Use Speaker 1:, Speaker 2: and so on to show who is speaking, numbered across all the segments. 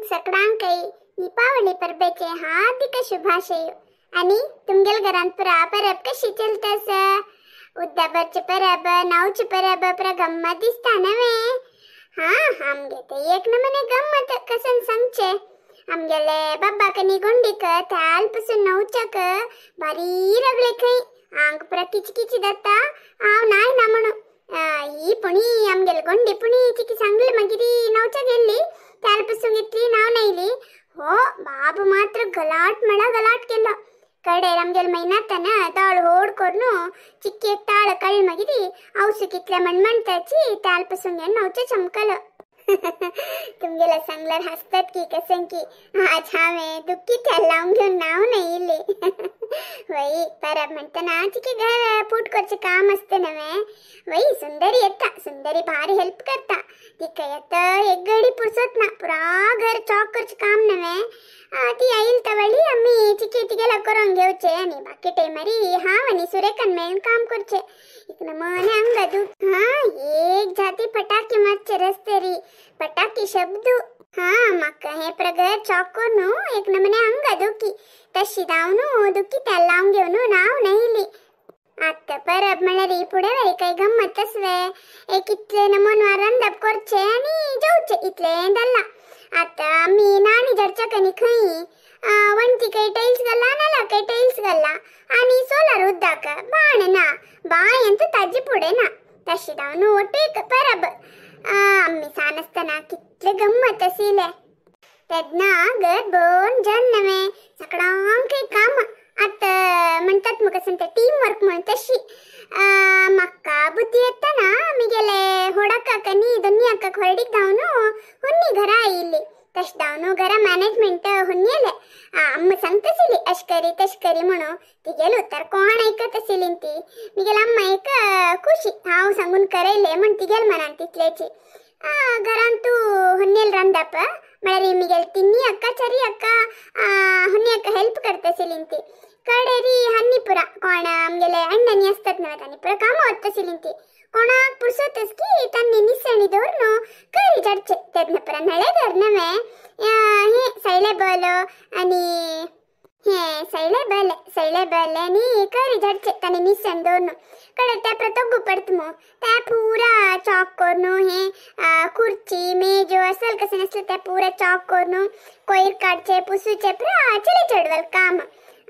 Speaker 1: तुमक सगळ्यांकय दीपावली परबेचे हार्दिक शुभाशय। आणि तुमगेल घरांत पुरा परब कशी चलता? उद्दाभरचे परब, नावचे परब पुरा गम्मत दिसता नव्हे? हा, आमगे ते एक नमने गम्मत कसन सांगचे। आमगेले बाबा कनी गोंडीक त्याल पासून नवच्याक भारी रगले खंय आंग पुरा किचकिची जाता। हांव नाय ना म्हणून ही पुणी आमगेले गोंडी पुणी चिकी सांगली, मागीर नवच्या गेल्ली त्याल पासून घेतली नाव नायली। हो बाबू मात्र गलाट म्हळ्यार गलाट केलो। कडेर आमगेले मैनातान ताळ होड करून चिक्की ताळ कळ मागीर आवसू कितल्या म्हणताची त्याल पासून घेवन नवचें चमकलो। तुमगेला सांगल्यार हसतात की कसं की आज हांवें दुखी त्याल लावन घेवन नाव नायिल्ली। वय परब म्हणटना चिकी घर फूट करचें काम आसता नव्हे। वय सुंदरी येता, सुंदरी भारी हेल्प करता। तिका येता एक गडी पुरसत ना, पुरा घर चॉक करचें काम नव्हे। ती आईल तवळी आमी चिकी तिगेला करून घेवचे आनी बाकी टायमारी हांव आनी सुरेखान मेळून काम करचे। एक नमने अंग दुख। हा एक जाती फटाके मारचे रस्तेरी, फटाके शब्द। हा म्हाका हें प्रगर चॉक करून एक नमने अंग दुखी तशी धांवन दुखी त्याला लावन घेवन नाव नायली। आतां परब म्हळ्यार फुडें वरी काय गम्मत आसवे। एक इतले नमून रांदप करचें आनी जेवचें इतलें जालां। आतां आमी नाणी झडच्या कनी खंय वण्टी काय टायल्स घाला, नाल्या काय टायल्स घाला आनी सोलार उदक बाण ना, बांयंत ताजी फुडें ना। तशें जावन वट्टू एक परब। आमी सान आसतना कितले गम्मत आशिल्ले तेन्ना। घर भरून जन नव्हे, सगळ्यांक काम। आतां म्हणटात म्हाका सांगता टीम वर्क म्हण तशी। म्हाका बुद्धी येतना आमी गेले होडक्काक आनी दोन्ही अक्काक होरडीक धांवन हुन्नी घरा आयिल्ली। तशें धांवन घरा मॅनेजमेंट हुन्नियेले। अम्मा सांगताशिल्ली अशें करी तशें करी म्हणून, तिगेलें उतर कोण आयकत आशिल्ली ती। मिगेले अम्मा एक खुशी हांव सांगून करयलें म्हण तिगेले मनान तितल्याची। घरांत तूं हुन्नेल रांदप म्हळ्यार मिगेले तिन्ही अक्का चारी अक्का हुन्नी अक्का हेल्प करताशिल्ली ती। कडेरी हन्नी पुरा कोण आमगेले अण्णनी आसतात न्हय तांणी पुरा कामां वताशिल्ली ती। कोणाक पुरसत की तांणी निसणी दवरून करी झडचे। तेन्ना पुरा नळे घर नव्हे, हे सैले बल आनी हे सैले बले सैले बले आनी करी झडचे तांणी निसण दवरून। कडे त्या पुरा तोगू पडत मू त्या पुरा चॉक करून हे खुर्ची मेजो असल कशें नासलें त्या पुरा चॉक करून कोयर काडचे पुसूचे पुरा चले चडवल काम।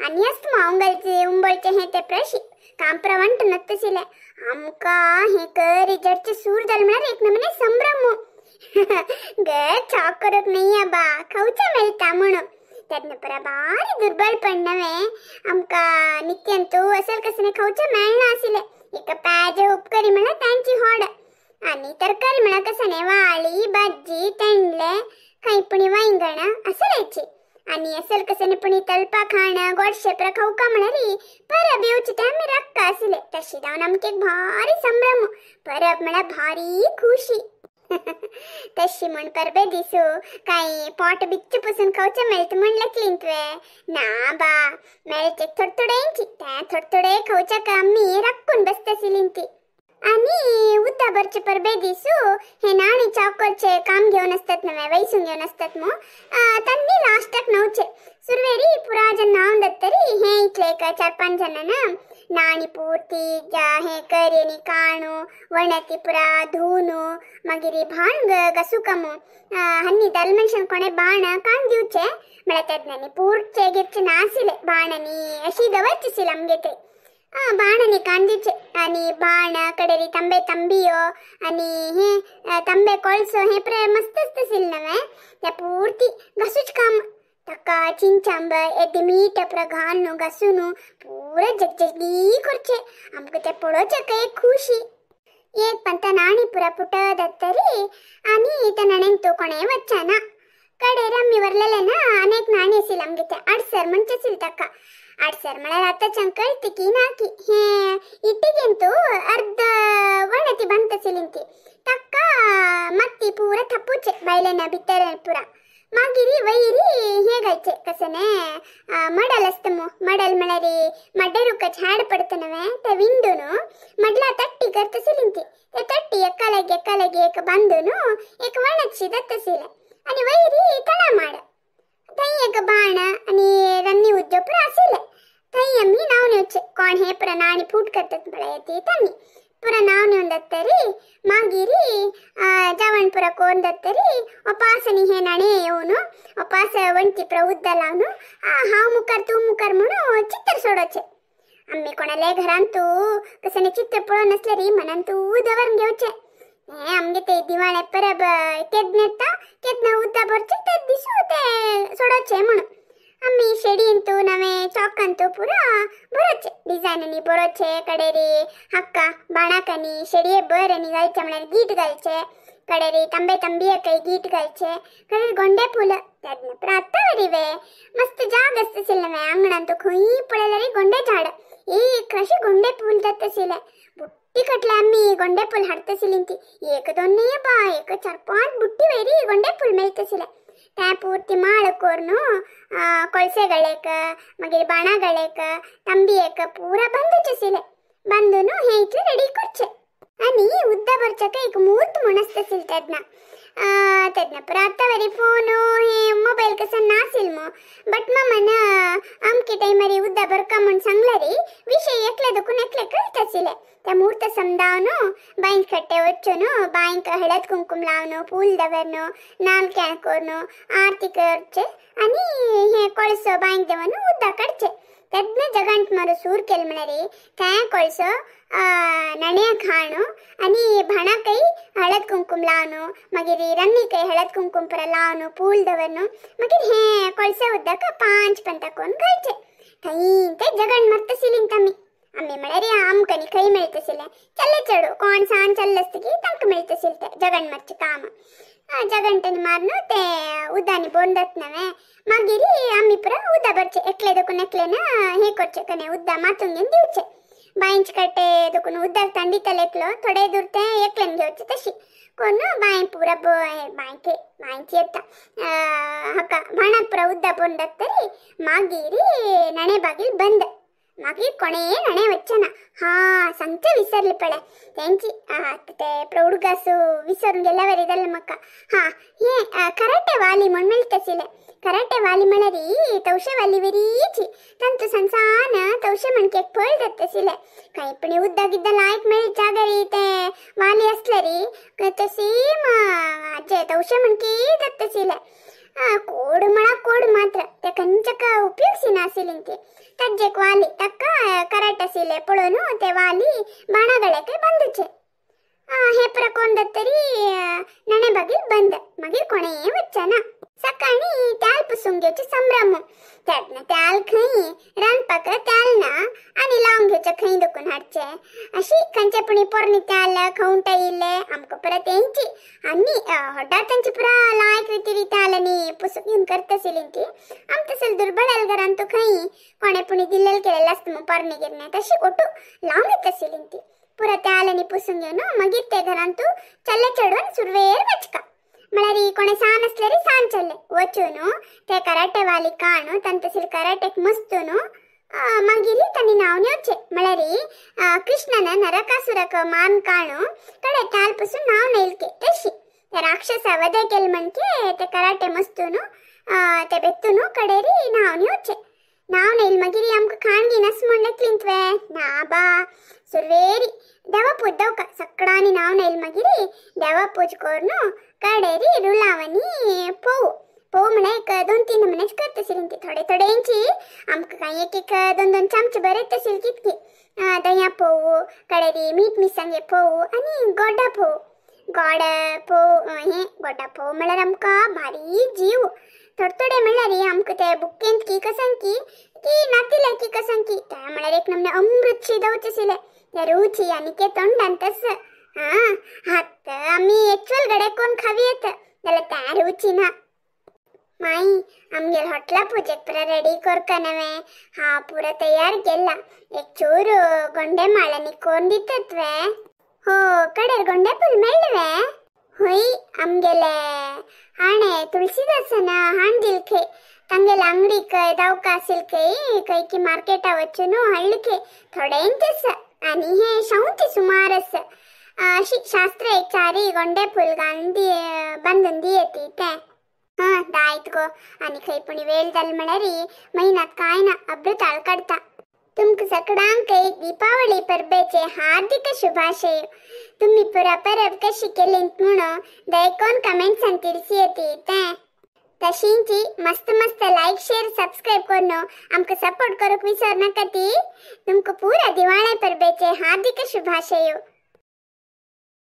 Speaker 1: आनी आसता उंबलचे उंबळचे हे ते प्रशी काम प्रवंट नत्तशिल्लें। आमकां हें करी झडचे सूर जालें म्हळ्यार एक नमने संभ्रम। घर चॉक करूंक न्हय बा, खावचें मेळटा म्हणून। तेन्ना पुरा भारी दुर्बलपण नव्हे। आमकां नित्यांतू असल कसलें खावचें मेळना आशिल्लें। एक प्याज उपकरी म्हळ्यार तांची होड आनी तरकारी म्हळ्यार कसलें वाळी भाजी तेंडले खंय पुणी वांयगणां असलेची। आनी असल कसलें पुणी तलपा खाण गोडशें पुरा खावका म्हळ्यार परब येवची ते आमी राखता आशिल्ले। तशें जावन आमकां एक भारी संभ्रम, परब म्हळ्यार भारी खुशी। तशी म्हण परबे दिसू काय पोट बिच्चू पसून खावचें मेळटा म्हण लेखलीं तुवें? ना बा, मेळचें थोडे थोडेंची तें थोडे थोडे खावच्याक आमी राखून बसताशिल्लीं ती। आनी उद्दा भरचे परबे दिसू हे नाणी चॉक करचे काम घेवन आसतात नव्हे, वैसून घेवन आसतात मू तांणी लास्टाक न्हवचे। सुरवेरी पुरा जेन्ना न्हांवन जातरी हे इतले एक 4-5 जाणां नाणी पुर्ती हे करी आनी काणू वणती पुरा धुवन मागीर भाण घासूका मू हन्नी दाल मनशान कोणें बाण काण दिवचें म्हळ्यार तेन्ना पुरचे गिरचे नाशिल्ले बाण आनी अशी दवरचे आशिल्ले आमगे ते। बाण आनी काण दिवचे आनी बाण कडेरी तांबे तांबियो आनी हे तांबे कोळसो हे पुराय मस्त आसताशिल्लें नव्हे। त्या पुर्ती घासूच काम, ताका चिंचांब येदें मीठ पुरा घालून घासून पुरा जगजगी करचें। आमकां तें पळोवच्याक एक खुशी। एक पण त्या नाणी पुरा पुट जातरी आनी त्या नाण्यांत तो कोणें वच्चें ना। कडेर आमी व्हरलेले ना अनेक नाणी आशिल्ले आमगे ते आडसर म्हणचे आशिल्ले ताका। आडसर म्हळ्यार आतांच्यान कळटा की ना की हे इटिगेंतू अर्द वणती बांदता आशिल्ली ती। ताका माती पुरा थापूचे भायल्यान भितर पुरा। मागीर वयरी हे घालचे कशें न्हय मडल आसता मू, मडल म्हळ्यार मड्डेरुखाचें झाड पडटा नव्हे तें विंडून मडला तट्टी करता आशिल्ली ती। ते तट्टी एका लागीं एका लागीं एक बांदून एक वणतशी जाता आशिल्लें आनी वयरी तणामाड फूट करतात म्हळ्यार येत आमी पुरा नाव नेवन जातरी मागीर जेवण पुरा कोरून जातरी उपासनी हे नाणे येवन उपास वण्टी पुरा उद्दा लावन हांव मुखार तूं मुखार म्हणून चित्र सोडोचें. आमी कोणाले घरांत तूं कसने चित्र पळोवन आसल्यार मनान तूं दवरून घेवचें. हें आमगे ते दिवाळे परब केन्ना येता केन्ना उद्दा भरचें ते दिसू ते सोडोचें म्हणून आमी शेडींतू नवे चौकांतू पुरा बरोचे डिझायनांनी बरोचे कडेरी हक्का बाणाकांनी शेडये बर आनी घालचे म्हळ्यार गीट घालचे कडेरी तांबे तांबियाकय गीट घालचे कडेर गोंडे फुल तेन्ना पुरा आतां वरी वे मस्त जाग आसता आशिल्लें नवे आंगणांत खंय पळयल्यार गोंडे झाड एक अशें गोंडे फूल जाता आशिल्लें. बुट्टी कटले आमी गोंडे फूल हाडता आशिल्लीं ती एक दोन न्ही बा एक 4-5 बुट्टी वयरी गोंडे फूल मेळटा आशिल्लें. त्या पुर्ती माळ कोरून कोळसे गळेक मागीर बाणा गळेक तांबियेक पुरा बांदूचे आशिल्लें. बांदून हें इतलें रेडी करचें आनी उद्दा भरच्याक एक मूर्त म्हूण आसता आशिल्लें तेन्ना तेन्ना पुरा आतां वरी फोन हे मोबायल कसो नाशिल्लो मू बट मामान अमके टायमार उद्दा भरका म्हूण सांगल्यार विशय एकले दुखून एकले कळटा आशिल्लें. त्या मूर्त समजावन बांयक खट्टे वचून बांयक हळद कुंकूम लावन फूल दवरून नाल केळ करून आरती करचे आनी हे कोळसो बांयक देवन उद्दा काडचे. तेन्ना जगंट मारू सूर केल म्हळ्यार तें कोळसो नण्या खाण आनी भाणाकय हळद कुंकूम लावन मागीर रन्नीकय हळद कुंकूम पुरा लावन फूल दवरून मागीर हें कोळसो उदक 5 पंता कोरून घालचे. थंय ते जगण मारता आशिल्लीं आमी आमी म्हळ्यार आमकां न्ही खंय मेळटा आशिल्लें चल्ले चेडूं कोण सान चल्ले आसता की तांकां मेळटा आशिल्लें तें जगण मारचें काम. जगणटांनी मारून ते उदानी बोन जाता नवे मागीर आमी पुरा उदा भरचें एकले देखून एकलेन हें करचें कने उद्दा मातून घेवन दिवचें. बांयचे कट्टे देखून उदक तांडिताले एकलो थोडे दूर तें एकल्यान घेवचें तशी कोण बांय पुरा बांयके बांयची येता हाका भाणाक पुरा उद्दा बोन जातरी मागीर नणे बागील बंद मागीर कोणे नणे वचना. हा सांगचें विसरलें पळय तेंची ते प्रौढगासू विसरून गेल्या वरी जालें म्हाका. हा हें कराटे वाली म्हूण मेळटा आशिल्लें. कराटे वाली म्हळ्यार तवशे वाली वेरीची तांचो सनसान तवशे म्हणके एक फळ जाता आशिल्लें. कांय पण उद्दा गिद्दा लायक मेळटा जाग्यार ते वाली आसल्यार ते सेम आजे तवशे म्हणके जाता आशिल्लें. कोड म्हळ्यार कोड मात्र ते खंयच्या उपयोग नाशिल्लीं ती. ताजेक वाली ताका कराट आशिल्लें पळोवन ते वाली बाणा गळ्याकय बांदूचे. हे पुरा कोण जातरी नणे बागील बंद मागीर कोणें वचना. सकाळीं त्याल पुसूंक घेवचें संभ्रम तेन्ना त्याल खंय रांदपाक त्याल ना आनी लावन घेवचें खंय दुखून हाडचें अशी खंयचे पुणी पोरणी त्याल खवंटा येयल्ले आमकां परत तेंची आनी हॉटार तांची पुरा लायक रिती त्याल आनी पुसूंक घेवन करता आशिल्लीं ती. आम तसले दुर्बळ घरान तूं खंय कोणें पुणी दिल्लें केलेलें आसता मू पोरणे गिरणे तशी ओटू लावन घेता आशिल्लीं ती. पुरा त्याल आनी पुसूंक घेवन मागीर ते घरान तूं चल्ले चडून सुरवेर वचका म्हळ्यार कोणे सान आसल्यार सान चल्ले वचून ते कराटे वाली काणू तांतसील कराटेक मस्तून मागीर तांणी नांव येवचें म्हळ्यार कृष्णान नरकासुराक मान काणू कडे त्याल पसून नांव नेलके तशी त्या राक्षसा वधे केले म्हणके ते कराटे मस्तून ते बेत्तून कडेरी नांव येवचें. नांव नेल मागीर आमकां खाण घेन आस म्हण लेखलींतवे ना बा सुरवेरी देवा पूज दवका सगळ्यांनी नांव नेल मागीर देवा पूज करून कडेरी रुलावानी पोव पोव म्हळ्यार एक 2-3 म्हयन्याच करता आशिल्लीं ती थोडे थोडेंची आमकां कांय एक एक 2-2 चमचे बरें आशिल्लें कितकी दया पोव कडेरी मीठ मिरसांगे पोव आनी गोडा पोव गोड पोव हें गोडा पोव म्हळ्यार आमकां भारी जीव. थोडे थोडे म्हणल्यार आमकां ते बुकेंत की कसंकी की नातिले की कसंकी ते म्हळ्यार एक नमने अमृत शी दवचे आशिल्लें ते रुची आनी के तोंडान तस. हां आतां आमी एक्चुअल गडे कोण खावी येत जाल्यार त्या रुची ना. माई आमगेर हॉटला पुजेक पुरा रेडी करका नवे हांव पुरा तयार केला एक चूर गोंडे माळ्यांनी कोण दितात वे हो कडेर गोंडे फूल मेळ्ळे वे होय आमगेले हाणे तुळशीदासन हाण दिलखे तांगेले अंगडीक दावका आशिल्ले खंय की मार्केटा वचून हाडले थोडेंच आनी हे शावचे सुमार आसा. अशी शास्त्र एक चारी गोंडे फूल घालून बांदून दियेती तें. हां दायत गो आनी खंय पुणी वेळ जाल म्हळ्यार म्हयन्यात कांय ना अब्रू ताळ काडटा. तुमकां सगळ्यांकय दीपावली परबेचे हार्दिक शुभाशय. तुम्ही पुरा परब कशी केलीत म्हणून दयकोन कमेंट्सान तिळसी येते तें. तशींची मस्त मस्त लाईक शेअर सबस्क्राईब करून आमकां सपोर्ट करूंक विसर नाका ती. तुमकां पुरा दिवाळे परबेचे हार्दिक शुभाशय.